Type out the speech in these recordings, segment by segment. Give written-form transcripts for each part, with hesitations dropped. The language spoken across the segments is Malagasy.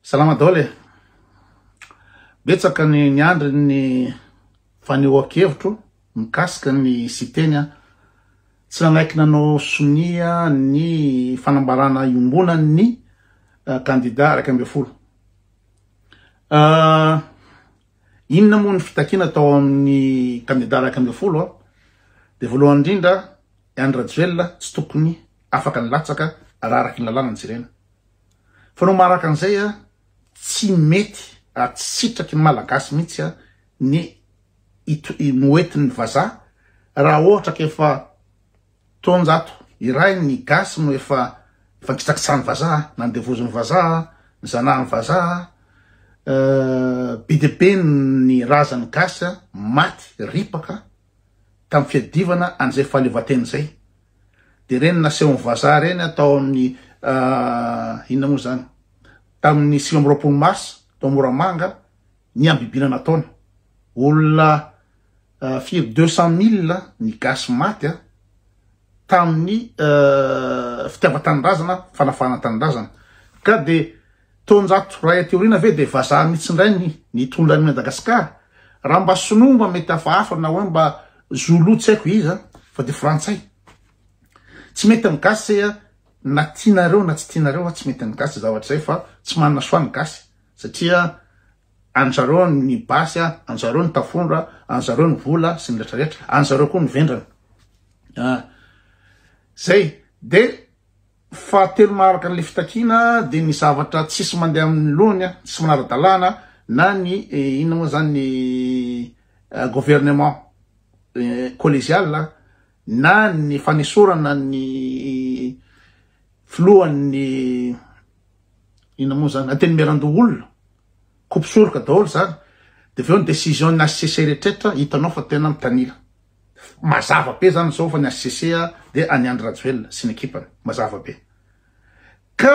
Salama daholo e! Betsaka ny niandry ny fanehoan-kevitro mikasika ny Siteny an! Tsy nanaiky nanao sonia ny fanambarana iombonan'ny kandida 11. Inona moa ny fitakiana tao amin'ny kandida 11 an? Dia voalohany indrindra, i Andry Rajoelina tsy tokony afaka nilatsaka raha araky ny lalàna no jerena. Fa no maharaka an'izay a, tsy mety ary tsy sitraky ny Malagasy mihitsy a ny noentin'ny vazaha raha ohatra ka efa taonjato iray ny gasy no efa efa nikitsakitsahan'ny vazaha, nandevozin'ny vazaha, nizanahan'ny vazaha, be dia be ny razan'ny gasy maty ripaka tamin'ny fiadivana an'izay fahaleovantena izay. Dia ireny nasehon'ny vazaha ireny tao amin'ny inona moa izany? Tamin'ny 29 mars tao Moramanga ny habibiana nataony. Olona firy 200 000 ny gasy maty tamin'ny fitiavan-tanindrazana, fanafahana tanindrazana. Ka dia taonjato iray aty aoriana ve dia vazaha mihitsy indray ny nitondra an'i Madagasikara? Raha mba sinoa mba mety hafahafa na hoe mba zoulou tsy haiko iza fa dia frantsay. Tsy mety amin'ny gasy zay a, na tianareo na tsy tianareo a, tsy mety amin'ny gasy zavatra zay fa tsy manana choix ny gasy satria an-zareo ny basy a, an-zareo ny tafondro a, an-zareo ny vola sy ny retraretra, an-zareo koa ny vendrana. Ah. Zay. De fahatelo maharaka an'le fitakiana de ny zavatra tsisy mandeha amin'ny lohany, tsy manara-dalàna na ny eh, inona moa zany ny eh, gouvernement eh, collégial na ny fanesorana ny filohan'ny inona moa zany antenimierandoholona kopisoroka daholo zany de avy eo ny décision ny HCC rehetrretra hitanao fa tena mitanila mazava be zany zao fa ny HCC de an'i Andry Rajoelina sy ny ekipany mazava be ka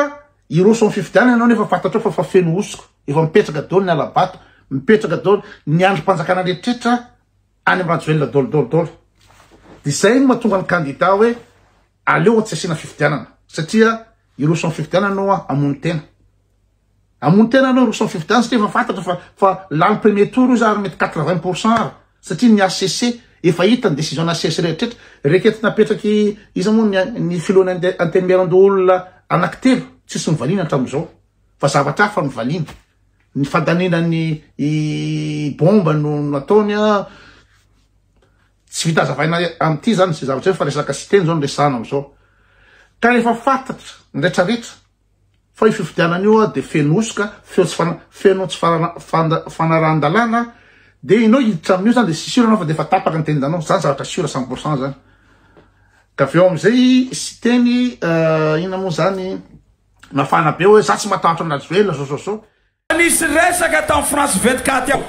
hiroso amin'ny fifidianana ianao nefa fantatrao fa fa feno hosoka efa mipetraka daholo ny alabato mipetraka daholo ny andrim-panjakana rehetrretra any amin'ny Rajoelina daholo daholo daholo de izay no mahatonga ny kandida hoe aleo tsy asiana fifidianana satria hiroso amin'ny fifidianana anao hamono tena hamono tena anao hiroso amin'ny fifidianana satria efa fantatra fa fa lany premier tour io za ary mety 80% ary satria ny HCC efa hita ny décision ny HCC rehetrretra reketina apetraky iza moa ny ny filohan'ny antenimierandoholona anankitelo tsisy nivaliana hatramin'izao fa zavatra hafa nivaliana ny fandaniana ny bomba no nataony a Tsy vita azavaina amin'ity zany izay zavatra izay fa resaka Siteny zao no resahana amin'izao. Ka rehefa fantatra ny retraretra fa io fifidianana io dia feno hosoka, feo tsy fana, feno tsy fanarahan-dalàna dia ianao hiditra amin'io zany dia c'est sûr anao fa dia efa tapaka ny tendanao. Zany zavatra sûr 100% zany. Ka avy eo amin'izay Siteny inona moa zany nafana be hoe za tsy matahotra an-dRajoelina zao zao zao. Nisy resaka tao France 24 ao.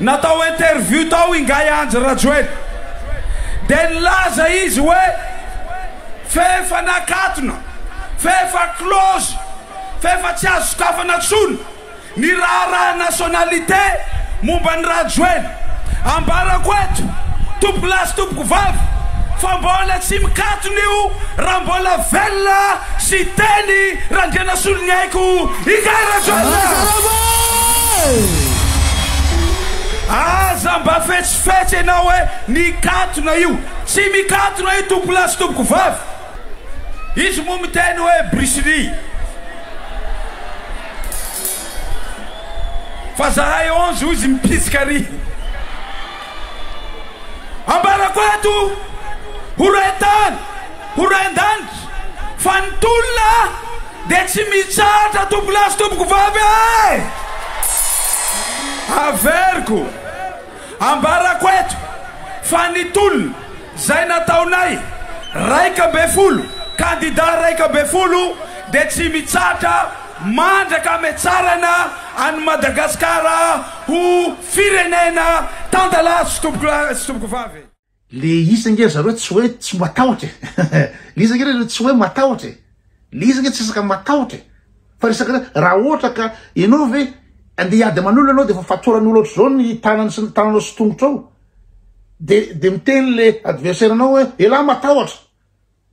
Natao interview tao ingahy Andry Rajoelina. Dia nilaza izy hoe f'efa nakatona, f'efa close, f'efa tsy azo sokafana tsony ny raharaha nationalité momba an'i Rajoelina. Ambarako eto, tompoko lahy sy tompoko vavy, fa mbola tsy mikatona io raha mbola velona sy teny Randrianasoloniaiko Ingahy Rajoelina! Aza mba fetsifetsy ianao hoe nikatona io. Tsy mikatona io tompoko lahy sy tompoko vavy. Izy moa miteny hoe Bruce Lee. Fa zahay 11 hozy mipitsika ary. Ambarako eto ho ren-tany, ho ren-danitra fa ny tolona dia tsy mitsahatra tompolahy sy tompokovavy e! Averiko, ambarako eto fa ny tolona izay nataonay 11, kandida 11 dia tsy mitsahatra mandraka ametsarana an'i Madagasikara ho firenena tan-dalàna tompokolahy sy tompokovavy. Le izy ange ry zareo tsy hoe tsy matahotra e! Le izy ange ry zareo tsy hoe matahotra e! Le izy ange tsy resaka matahotra e! Fa resaka hoe raha ohatra ka ianao ve andeha hiady aman'olona ianao de efa fatoran'olona ohatr'izao ny tanany sy ny tananao sy tongotrao de de miteny le adversaire anao hoe elah matahotra!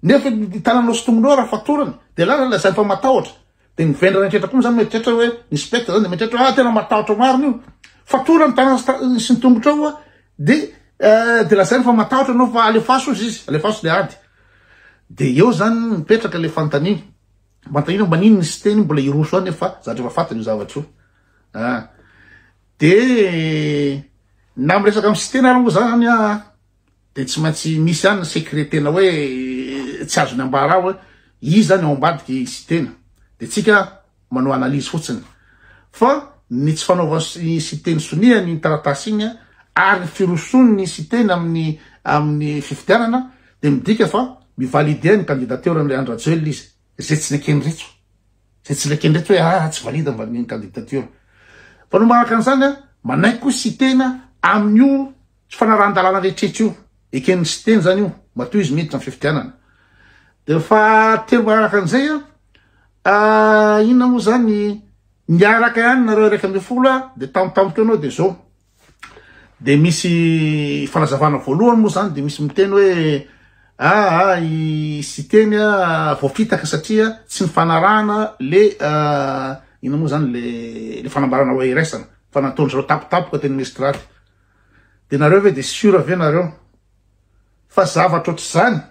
Nefa ny tananao sy tongonao raha fatorana de lasa lazainy fa matahotra. De ny vendrana rehetra koa moa zany mieritreritra hoe ny spectre zany de mieritreritra hoe ah tena matahotra marina io. Fatora ny tanana sy ny tongotra ao de de lazainy fa matahotra anao fa alefaso ozy izy, alefaso le ady. De eo zany mipetraka le fanontaniana. Manontaniana maninona ny Siteny mbola hiroso any fa zavatra efa fantany io zavatra io. Ah. De na miresaka amin'ny Siteny ary moa zany ah de tsy maintsy misy ihany ny secret tena hoe tsy azony ambara hoe iza ny ao ambadiky Siteny. De tsika manao analyse fotsiny. Fa ny tsy fanaovan'i Siteny sonia ny taratasy iny ary ny firosoan'ny Siteny amin'ny amin'ny fifidianana de midika fa mi-valider ny candidature-n'i Andry Rajoelina izy, izay tsy neken'ireto. Izay tsy neken'ireto hoe ah tsy valide ny candidature. Fa no manaraka an'izany an, manaiky koa Siteny amin'io tsy fanarahan-dalàna rehetrretra io. Eken'ny Siteny zany io, matoa izy miditra amin'ny fifidianana. De fahatelo manaraka an'izay an, inona moa zany, niaraka ihany nareo 11 an, de tampotampoka eo anao de zao. De misy fanazavana voalohany moa zany de misy miteny hoe aa i Siteny a voafitaka satria tsy nifanarahana le inona moa zany le le fanambarana hoe iraisana fa nataon-dry zareo tampotampoka teny Mestrady. De nareo ve de sûr ve nareo fa zavatra ohatr'izany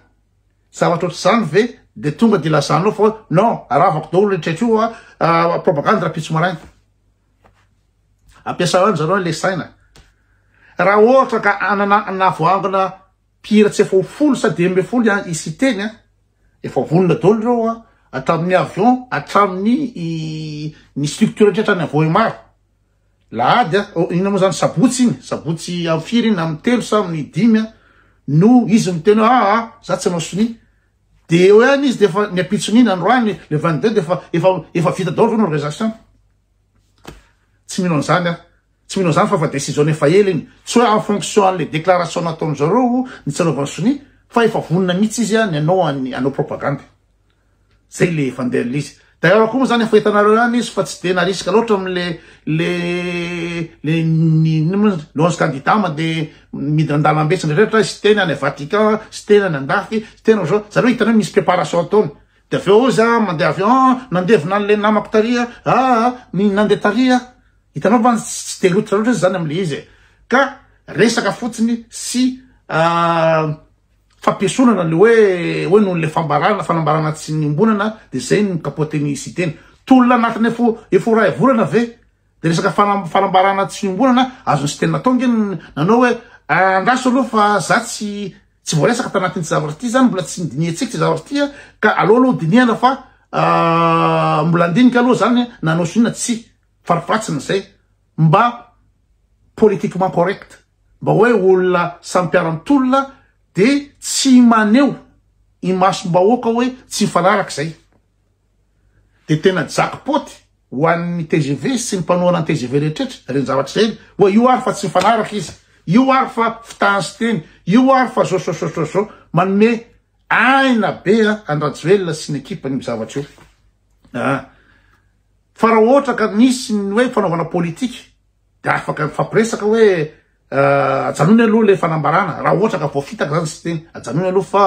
zavatra ohatr'izany ve de tonga de ilazanao fa hoe non aravako daholo rehetra io a propagande rahampitso maraina. Ampiasao ihany zareo le saina. Raha ohatra ka anana navoangona mpihira tsy efa ho folo sa 15 i Siteny a, efa vonona daholo ireo a, hatramin'ny avion, hatramin'ny ny structure rehetra any Vohemar. Lahady a, oh, inona moa zany sabotsy iny, sabotsy amin'ny firy iny, amin'ny 3 sa amin'ny 5 a, no izy miteny hoe aa ah, za tsy hanao sonia. De eo ihany izy de efa ny ampitson'iny androany le 22 de efa efa efa vita daholo ny organisation. Tsy mino an'izany aho. Tsy mino an'izany fa efa décision efa ela iny. Tsy hoe en fonction an'le déclaration nataon-dry zareo ny tsy anaovany sonia fa efa vonona mihitsy izy ny hanao an'ny hanao propagande. Zay le fandehan'le izy. D'ailleurs koa moa zany efa hitanareo ihany izy fa tsy de narisika loatra am'le le le ny inona moa le 11 candidats mandeha midina an-dalambe sy ny rehetra, sy teny any Vatican, sy teny any andafy, sy teny ohatr'izao. Zareo hitanao misy préparation ataony. De avy eo izy mandeha avion, nandevina an'le namako tary ah, ah, ny nandeha tary ah. Hitanao va tsy de loatra loatra izy zany am'le izy e. Ka resaka fotsiny sy fampiesonana le hoe hoe noho le fambarana fanambarana tsy niombonana de zay no kapoten'i Siteny. Tolona anatiny efa efa ho ray volana ve de resaka fanambarana tsy niombonana azon'i Siteny natao nge nanao hoe andraso aloha fa za tsy Tsy voaresaka tanatin'ity zavatra ity zany, mbola tsy nodinihantsika ity zavatra ity ka aleo aloha dinihana fa mbola andinika aloha zany na hanao sonia na tsia, farafaharatsiny zay mba politiquement correct, mba hoe olona samy mpiara-mitolona de tsy maneho imasom-bahoaka hoe tsy mifanaraka zay. De tena jackpot ho an'ny tgv sy ny mpanohana ny tgv rehetrretra ireny zavatra ireny hoe io ary fa tsy mifanaraka izy, io ary fa fitahany sy teny, io ary fa zao zao zao zao zao, manome aina be an-dRajoelina sy ny ekipany io zavatra io. Ah. Fa raha ohatra ka nisy ny hoe fanaovana politika de afaka mifampiresaka hoe ajanony aloha le fanambarana raha ohatra ka voafitaka zany sy teny ajanony aloha fa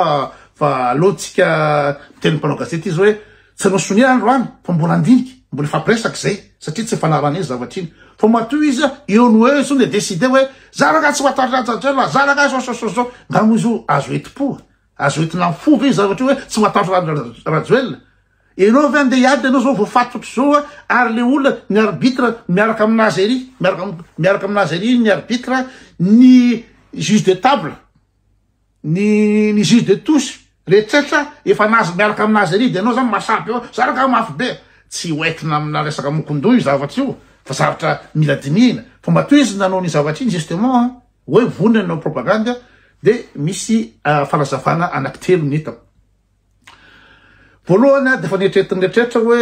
fa aleo tsika miteny mpanao gazety izy hoe tsy hanao sonia androany fa mbola andinika mbola hifampiresaka zay satria tsy fanarana izy zavatra iny fa matoa izy eo no eo izy de décider hoe za ranga tsy matahotra za ranga zao zao zao zao nga moa izy io azo enti-po azo entina amin'ny fo ve zavatra io hoe tsy matahotra Rajoelina Enao ve andeha hiady enao zao voafatotra zao a ary le olona ny arbitre miaraka aminazy ery miaraka miaraka aminazy ery ny arbitre ny juge de table ny ny juge de touche rehetrretra efa nazy miaraka aminazy ery de enao zany masaby eo za ranga mafy be tsy hoentina amina resaka mokondoha io zavatra io fa zavatra mila dinihina fa matoa izy nanao ny zavatra iny justement hoe vonona ny nanao propagande de misy fanazavana anaky telo ny hitako. Voalohany dia efa neritreretin'ny rehetrarehetra hoe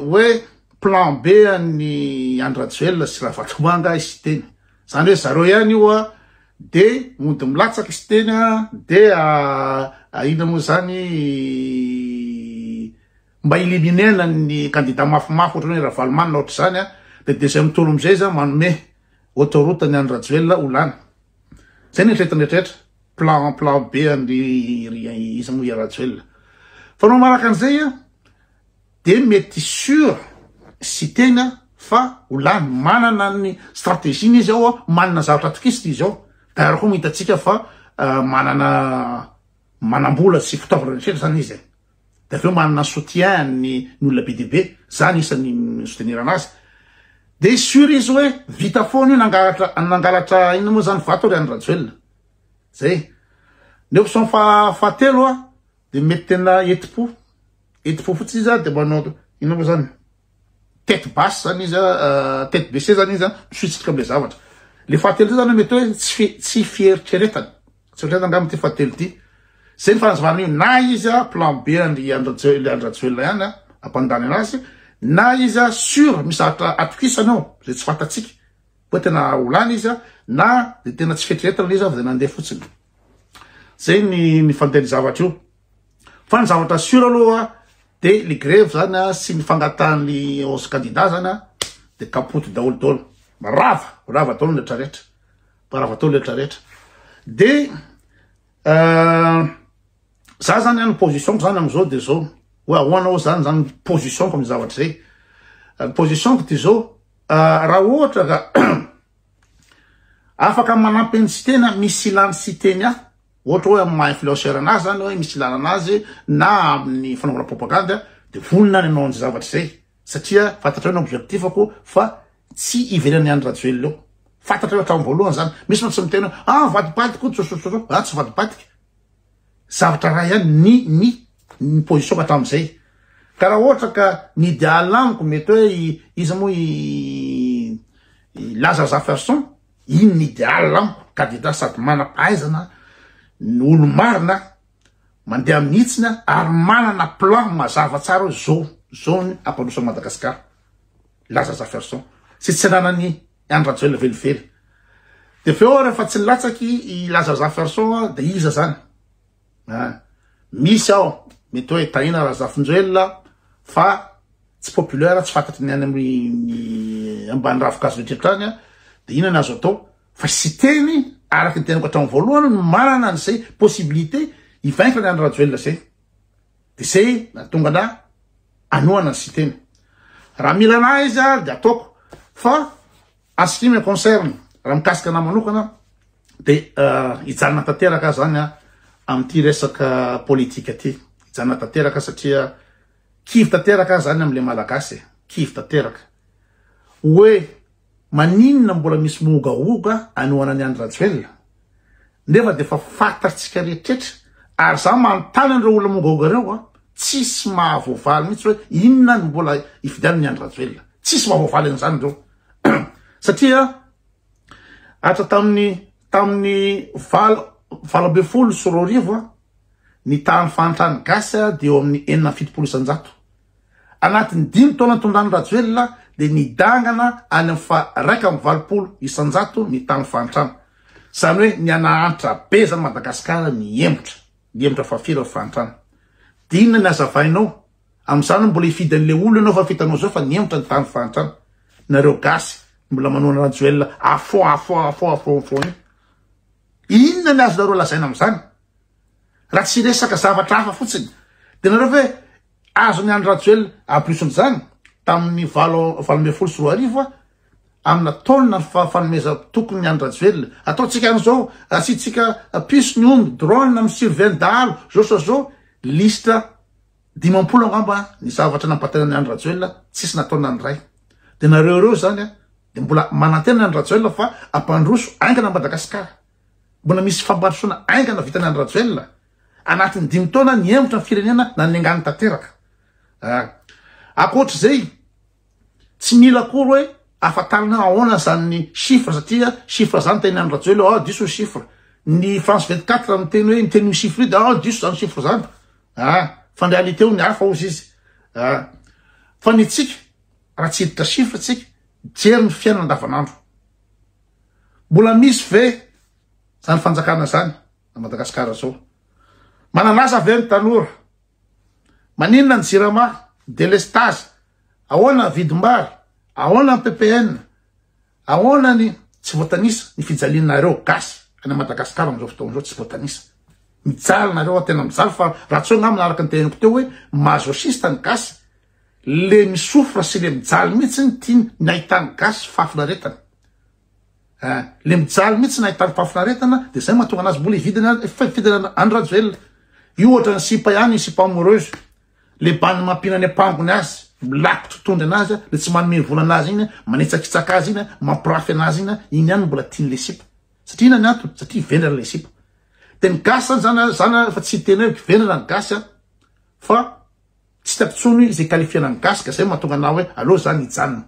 hoe plan B an'i Andry Rajoelina sy Ravatomanga i Siteny. Izany hoe zareo ihany io a dia mody milatsaka i Siteny a dia inona moa izany mba éliminer-na ny candidat mafimafy ohatran'ny hoe Ravalomanana ohatr'izany a dia deuxième tour amin'izay izy manome autoroute an'i Andry Rajoelina ho lany. Izay no eritreretin'ny rehetrarehetra. Plan plan B an-dry ry iza moa i Rajoelina. Fa no manaraka an'izay a, De mety sur Siteny fa ho lany, manana ny stratégie-ny izy ao, manana zavatra atokisany izy ao. D'ailleurs koa moa hitantsika fa manana manam-bola sy fitaovana rehetra zany izy e. De avy eo manana soutien ny ny olona be dia be, zany isan'ny mi-soutenir anazy. De sur izy hoe vita foana io nangalatra nangalatra inona moa zany vato ry Andry Rajoelina. Zay. Ny option fahatelo a de mety tena eti-po. Eti-po fotsiny izy a de manao inona moa zany tête basse zany izy a, tête baissée zany izy a, misuitsika amle zavatra. Le fahatelo ty zany mety hoe tsy tsy fieritreretana. Tsy fieritreretana angamba ty fahatelo ty. Zay ny fanazavana io na izy a plan B andry Andry Rajoelina ihany a ampandany anazy na izy a sur misy zavatra atokisany ao zay tsy fantatsika hoe tena ho lany izy a na de tena tsy fieritreretana le izy a fa de nandeha fotsiny. Zay ny ny fandehan'ny zavatra io. Fa ny zavatra sur aloha de le grevy zany a sy ny fangatahan'ny 11 candidats zany a de kapoty daholo daholo. Rava, rava daholo ny rehetra rehetra. Rava daholo ny rehetra rehetra. De za zany a ny position-ko zany am'zao de zao hoe ahoana ao zany zany position-ko amy zavatra zay. Ny position-ko de zao raha ohatra ka afaka manampy ny Siteny misy ilany Siteny ahy, ohatra hoe amy maha influenceur anazy zany hoe misy ilana anazy na amin'ny fanaovana propagande de vonona ny hanao an'izay zavatra zay satria fantatrao ny objectif-ko fa tsy iverenan'i Andry Rajoelina eo. Fantatrao hatramin'ny voalohany zany. Misy mantsy miteny hoe ah vadibadika io tsotsotsotso, ah tsy vadibadika. Zavatra ray ihany ny ny ny position hatramin'izay. Ka raha ohatra ka ny idéal amiko mety hoe iza moa i Laza Razafiarison, iny ny idéal amiko, candidat sady manam-pahaizana, ny olo-marina, mandeha amin'ny hitsiny ary manana plan mazava tsara hoe zao zao ny hampandroso an'i Madagasikara. Laza Razafiarison. Sy tsy ananan'i Andry Rajoelina velively. De avy eo rehefa tsy nilatsaky i Laza Razafiarison de iza zany? Ah, misy ao mety hoe Tahina Razafinjoelina fa tsy populaire, tsy fantatry ny any amin'ny ambany ravin-kazo rehetra any, de inona ny azo atao? Fa Siteny, araka ny teniko hatramin'ny voalohany, no manana an'izay possibilité hi-vaincre an'i Andry Rajoelina zay. De zay nahatonga anah hanohana an'i Siteny. Raha mila anah izy de ataoko, fa en ce qui me concerne, raha mikasika anah manokana, de hijanona tanteraka aho zany amin'ity resaka politika ty, hijanona tanteraka satria kivy tanteraka aho zany amle Malagasy e, kivy tanteraka. Hoe maninona mbola misy mogaoga anohana an'i Andry Rajoelina nefa de efa fantatsika rehetretra ary za manontany an'ireo olona mogaoga ireo a, tsisy mahavoavaly mihitsy hoe inona no mbola hifidianana i Andry Rajoelina, tsisy mahavoavaly an'izany ireo satria Hatra tamin'ny tamin'ny 2018 ny tahan'ny fahantran'ny gasy dia eo amin'ny 76%. Anatin'ny dimy taona nitondran'i Rajoelina dia nidangana any amin'ny faha 81% ny tahan'ny fahantrana. Izany hoe nihanahantra be izany Madagasikara nihemotra, nihemotra fahafiry ny fahantrana. Dia inona ny hazavainao Amin'izany mbola hifidy an'ilay olona ianao fa fitanao zao fa nihemotra ny tany fahantrana. Nareo gasy mbola manohana Rajoelina à fond à fond à fond à fond à fond io. Inona ny azonareo lazaina amin'izany? Raha tsy resaka zavatra hafa fotsiny. Dia nareo ve azon'i Andry Rajoelina en plus n'izany tamin'ny 2018 amina taonina ny fanomezana tokony Andry Rajoelina. Ataontsika an'izao, asiantsika puce ny omby, drone mi-surveiller ny dahalo, zao sa zao, liste 50 angamba ny zavatra nampantenan'i Andry Rajoelina tsisy nataony na ny iray. Dia nareo ireo izany a, dia mbola manantena an'i Andry Rajoelina fa hampandroso haingana an'i Madagasikara. Mbola misy fampandrosoana haingana vitan'i Andry Rajoelina. Anatin'ny dimy taona nihemotra ny firenena nanengany tanteraka. Ah. Ankoatr'izay, tsy mila akory hoe ahafantarana hoe ahoana izany chiffre satria chiffre izany teny Andry Rajoelina hoe ah diso ny chiffre. Ny France 24 miteny hoe miteny io chiffre io dia ah diso izany chiffre izany. Ah, fa ny réalité hono hafa hozy izy. Ah, fa ny antsika, raha tsy hiditra chiffre tsika, mijery ny fiainana andavanandro. Mbola misy ve zany fanjakana zany à Madagascar zao? Manana asa ve ny tanora? Maninona ny jirama, delestazy? Ahoana ny vidim-bary? Ahoana ny PPN? Ahoana ny tsy voatanisa ny fijalianareo gasy any Madagascar amizao fotoana izao tsy voatanisa. Mijaly nareo aho tena mijaly fa raha tsy hoe angamba araka ny teneniko teo hoe masochiste ny gasy. Le mi-souffre sy le mijaly mihitsy ny tiany ny ahitany gasy fahafinaretana. Eh, le mijaly mihitsy ny ahitany fahafinaretana de zay mahatonga anazy mbola hividina fidina Andry Rajoelina. Io ohatra ny sipa ihany, ny sipa amoureuse. Le bandy mampihina ny ampangony azy, milaky totondry anazy, le tsy manome vola anazy iny, manitsakitsaka azy iny, mampirafy anazy iny, iny ihany no mbola tian'le sipa. Satria inona ny antony? Satria vendrana le sipa. De ny gasy zany zany, zany fa tsy hiteny hoe vendrana ny gasy an, fa Tsy hitako tsony izay qualifier-na ny gasy ka zay mahatonga anah hoe aleo zany hijanona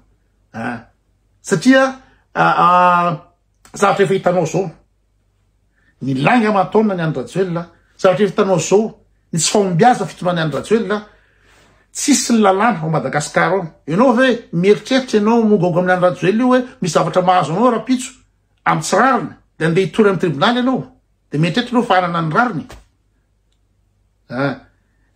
ah. Satria zavatra efa hitanao zao ny lainga aman-taonina ny Andry Rajoelina, zavatra efa hitanao zao ny tsy fahombiazana fitondran'i Andry Rajoelina, tsisy ny lalàna ao Madagascar ao. Ianao ve mieritreritra ianao mogogo amin'i Andry Rajoelina io hoe misy zavatra mahazo anao rahampitso amin'ny tsy rariny de andeha hitory amin'ny tribonaly ianao de mieritreritra ianao fa hanana ny rariny? Ah.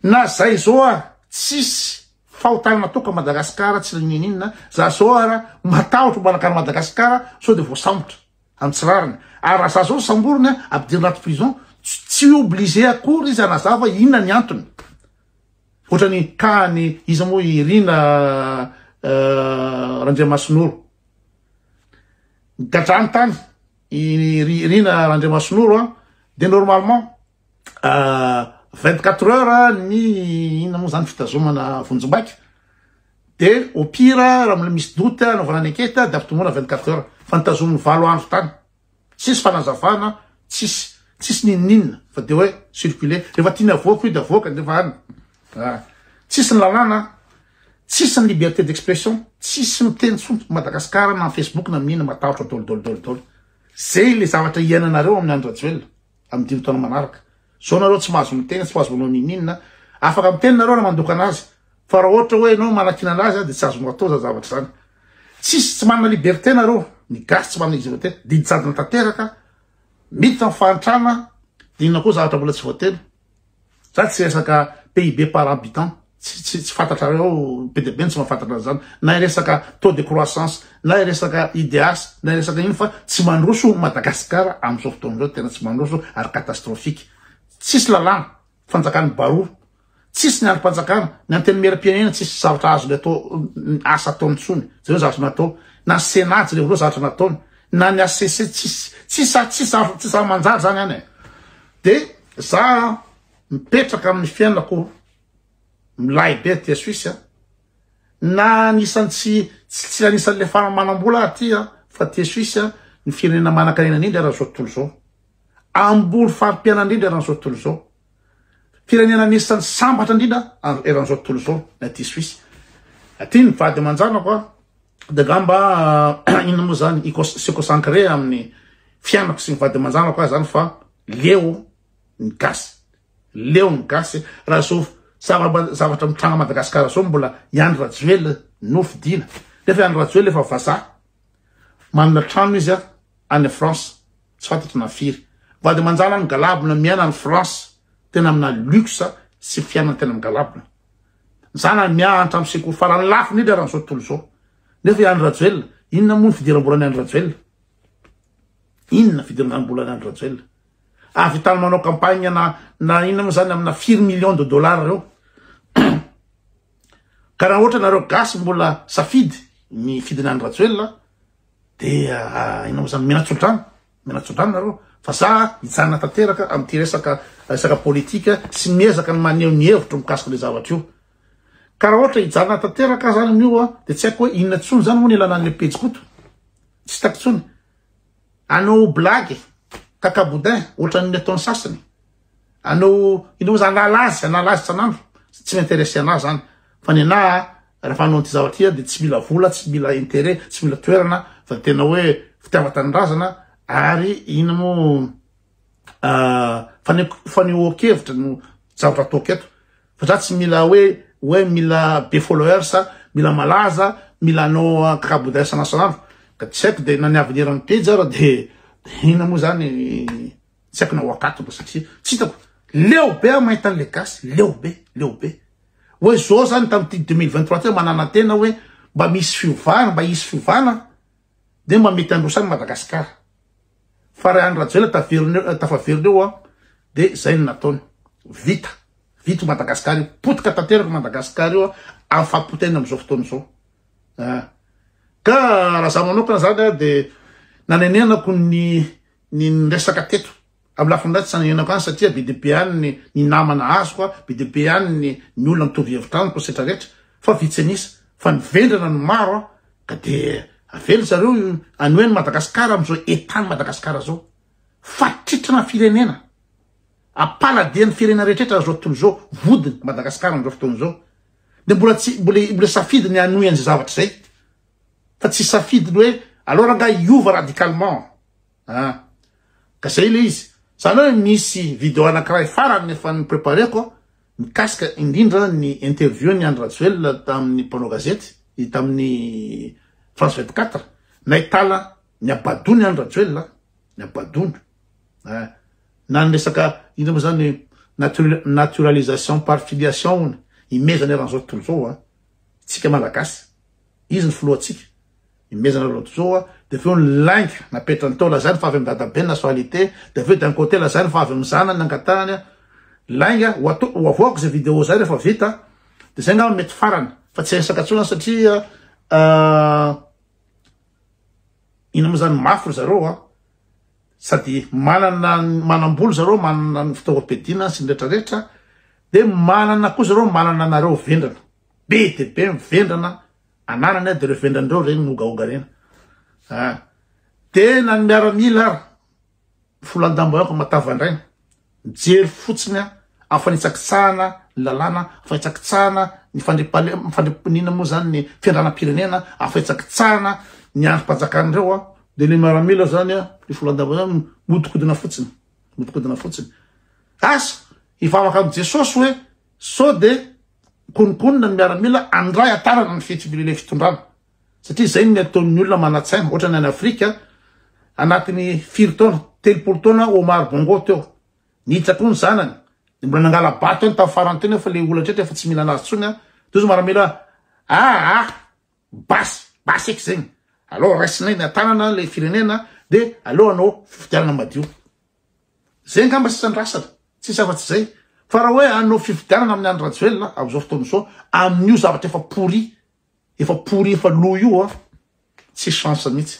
Na zay zao ara tsisy fahotana nataoko a Madagascar tsy ninininona, za zao ara matahotra mba nakany Madagascar sao de voasambotra am tsy rariny, ary raha za zao samboriny ampidirina ato prison tsy obligé akory izy hanazava inona ny antony, ohatrany cas ny iza moa i Rina Randriamasinoro gadrany tany i Rina Randriamasinoro a de normalement 24 heures ny inona moa zany fitazomana vonjimbaika de au pire raha mbola misy doute anaovana ny enquête de ampitomboina 24 heures fa nitazominy valo andro tany tsisy fanazavana tsisy tsisy ninoninona fa de hoe circuler rehefa tiany avoaka io de avoaka nefa any ah. Tsisy ny lalàna tsisy ny liberté d'expression tsisy miteny tsony Madagascar na Facebook na mihina matahotra dolo dolo dolo dolo zay le zavatra iainanareo amin'ny Andry Rajoelina amin'ny dimy taona manaraka. Zao nareo tsy mahazo miteny, tsy mahazo manao ninoninona. Afaka miteny nareo raha mandoka anazy. Fa raha ohatra hoe ianao manakiana anazy dia tsy azonao atao zany zavatra zany. Tsisy tsy manana liberté nareo, ny gasy tsy manana liberté. Didy jadona tanteraka, miditra amin'ny fahantrana, dia inona koa zavatra mbola tsy voateny. Za tsy resaka PIB par habitant, tsy tsy tsy fantatrareo, be dia be ny tsy mahafantatra an'izany, na hiresaka taux de croissance, na hiresaka IDH, na hiresaka ino fa tsy mandroso Madagascar amin'izao fotoana izao, tena tsy mandroso ary catastrophique. Tsisy lalàna, fanjakan'ny baroa, tsisy ny andrim-panjakana, ny antenimieram-pirenena tsisy zavatra azony atao, asa ataony intsony, jereo ny zavatra natao, na ny Sénat jereo zavatra nataony, na ny HCC tsisy, tsisy tsisy tsisy raha manjary zany any e. De za mipetraka amin'ny fiainako milay be aty Suisse a, na anisan'ny tsy tsy anisan'ny le farany manam-bola aho aty a, fa aty Suisse a ny firenena manan-karena indrindra eran'izao tontolo izao, ambony fari-piainana indrindra eran'izao tontolo izao, firenena anisan'ny sambatra indrindra eran'izao tontolo izao ny aty Suisse. Aty ny vady aman-janako a, de angamba inona moa zany se consacrer amin'ny fiainako sy ny vady aman-janako aho zany fa leo ny gasy, leo ny gasy raha zao zavatra mitranga Madagasikara zao mbola i Andry Rajoelina no fidiana nefa i Andry Rajoelina efa vazaha manana trano izy any France tsy fantatro na firy vady aman-janany migalabona miaina any France tena amina luxe sy fiainana tena migalabona Zanany mianatra amin'ny sekoly farany lafo indrindra eran'izao tontolo izao. Nefa i Andry Rajoelina, inona moa ny fidiram-bolan'i Andry Rajoelina? Inona fidiram-bolan'i Andry Rajoelina? Ahavitany manao campagne na na inona moa zany amina firy millions de dollars ireo. Ka raha ohatra nareo gasy mbola safidy ny fidin'i Andry Rajoelina dia inona moa zany mena tsodrano. Mena tsodrano nareo fa za hijanona tanteraka amin'ity resaka resaka politika sy miezaka ny maneho ny hevitro mikasika le zavatra io. Ka raha ohatra hijanona tanteraka aho zany amin'io a, de tsy haiko hoe inona tsony zany moa ny ilana an'le pejy koto. Tsy hitako tsony. Anao blague, caca boudin, ohatran'ny ataon'ny sasany. Anao ino moa zany hanala azy, hanala azy isan'andro. Tsy mi-interesse anah zany. Fa ny anah rehefa hanao an'ity zavatra ity aho dia tsy mila vola, tsy mila intérêt, tsy mila toerana fa tena hoe fitiavan-tanindrazana ary ino moa fanehoan-kevitra no zavatra ataoko eto. Fa za tsy mila hoe hoe mila be followers, mila malaza, mila hanao caca-boudin isan'andro. Ka tsy haiko dia na ny avenir an'ny pejy ara dia inona moa zany Tsy haiko na ho akatona satria tsy hitako. Leo be aho mahita an'le gasy, leo be, leo be. Hoe zao zany tamin'ity 2023 ty mananantena hoe mba misy fiovana, mba hisy fiovana de mba mety handroso any Madagasikara. Fa raha Andry Rajoelina taverina eo, tafaverina eo an, de zay no nataony. Vita. Vita io Madagasikara io. Potika tanteraka io Madagasikara io an. amin'ny fahapotehina amin'izao fotoana izao. Ah. Ka raha za manokana zany a de nanenenako ny ny niresaka teto amin'ny lafiny iray tsy nanenenako any satria be dia be any ny ny namana azoko a, be dia be any ny ny olona mitovy hevitra amiko sy retraretra fa vitsy an'isa fa ny vendrana no maro a ka de avela zareo any hoe ny Madagasikara amin'izao état ny Madagasikara zao fatritrana firenena ampaladian'ny firenena rehetraretra zao tontolo zao vodiny Madagasikara amin'izao fotoana izao de mbola tsy mbola mbola safidy ny hanohy an'izay zavatra izay fa tsy safidy ny hoe aleo rangaha hiova radicalement ah ka zay le izy zany hoe misy video anankiray farany efa ni-prépareko mikasika indrindra ny interview ny Andry Rajoelina tamin'ny mpanao gazety tamin'ny France 24 nahitana ny abadony Andry Rajoelina ny abadony ah na ny resaka ino moa zany naturalisation par filiation hony imezana eran'izao tontolo izao a tsika malagasy izy ny filohantsika imezana eran'izao tontolo izao a de avy eo ny lainga napetrany tao lazainy fa avy amin'ny dadabe nationalité de avy eo d'un côté lazainy fa avy amin'ny zanany nangatahany a lainga ho ato ho avoako zay vidéo zay rehefa vita de zay ngamba mety farany fa tsy resaka intsony satria ino moa zany mafy ry zareo a sady manana manam-bolo zareo manana ny fitaovam-piadiana sy ny rehetrarehetra de manana koa zareo manana anareo vendrana be de be mivendrana ananany a de reo vendran'ireo reny mogaoga reny ah de na ny miaramila ary folandambo ako matavandraina mijery fotsiny a amin'ny fanitsakitsahana ny lalàna fanitsakitsahana ny fandripale fandriponina moa zany ny fiandranam-pirenena amin'ny fanitsakitsahana ny andrim-panjakan'ireo a de le miaramila zany a le folandambo zany modikodina fotsiny modikodina fotsiny asa hivavaka amin'i Jesosy hoe sao de konokonona ny miaramila andray atarana ny fihetsivile fitondrana satria zay ny ataon'ny olona manan-tsaina ohatra ny any Afrika anatin'ny firy taona 30 taona Omar Bongo teo niditra koa ny zanany de mbola nangala bato any tamin'ny farany teo nefa le olona tretra efa tsy mila anazy tsony a de izy miaramila ah ah basy basy eky zegny aleo raisinay ny atanana le firenena de aleo anao fifidianana madio zay ngamba sisa ndrasana tsisy afa-tsy zay fa raha hoe anao fifidianana amin'ny Andry Rajoelina amin'izao fotoana izao amin'io zavatra efa pourri efa pourri efa lo io a tsy chance mihitsy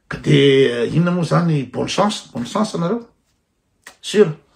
ka de inona moa zany bonne chance bonne chance anareo sûr.